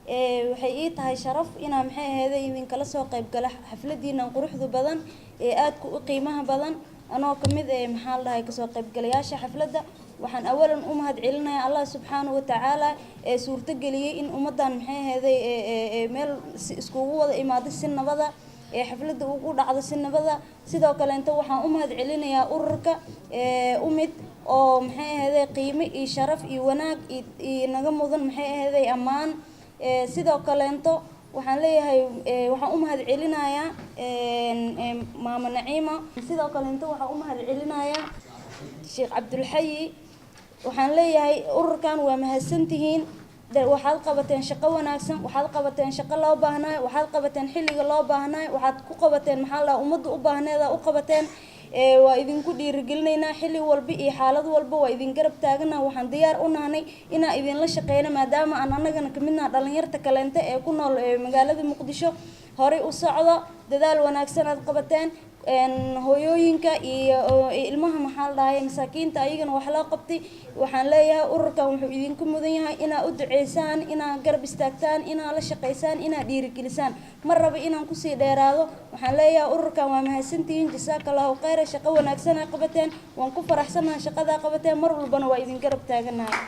Waxay ii tahay sharaf inaa, maxay aheeday, idinkala soo qayb gala xafladiinan quruxda badan ee aadka u qiimaha badan. Anoo kamid ee, maxaa la dhahay, kasoo qaybgalayaasha xafladda, waxaan awalan u mahad celinayaa Allah subxaanahu watacaala ee suurtageliyey in ummaddan, maxay aheeday, meel si iskugu wada imaado si nabada, ee xafladda ugu dhacdo si nabada. Sidoo kaleento waxaan u mahad celinayaa ururka UMID oo, maxay aheeday, qiimo iyo sharaf iyo wanaag iyo naga mudan, maxay aheeday, ammaan. Sidoo kaleento waxaan leeyahay, waxaan u mahad celinayaa Maama Naciima. Sidoo kaleento waxaan u mahad celinayaa Sheekh Cabdulxayi. Waxaan leeyahay ururkan waa mahadsantihiin. Waxaad qabateen shaqo wanaagsan, waxaad qabateen shaqo loo baahnaay, waxaad qabateen xilliga loo baahnaay, waxaad ku qabateen, maxaa la, ummadda u baahneeda u qabateen. Waa idinku dhiirigelinaynaa xilli walba iyo xaalad walba, waa idin garab taagana. Waxaan diyaar u nahnay inaan idinla shaqeyno, maadaama aan annagana kamidnaha dhalinyarta kaleente ee ku nool magaalada Muqdisho. Horey u socdo, dadaal wanaagsan aad qabateen. Hooyooyinka iyo ilmaha, maxaa la dhahay, masaakiinta, ayagana wax loo qabtay. Waxaan leeyahay ururkan wuxuu idinku mudan yahay inaa u duceysaan, inaa garab istaagtaan, inaa la shaqaysaan, inaa dhiirigelisaan. Ma rabo inaan kusii dheeraado. Waxaan leeyahay ururkan waa mahadsantihiin, jasaaka Allahu khayra, shaqo wanaagsan aa qabateen, waan ku faraxsanahay shaqadaa qabateen, mar walbana waa idin garab taaganahay.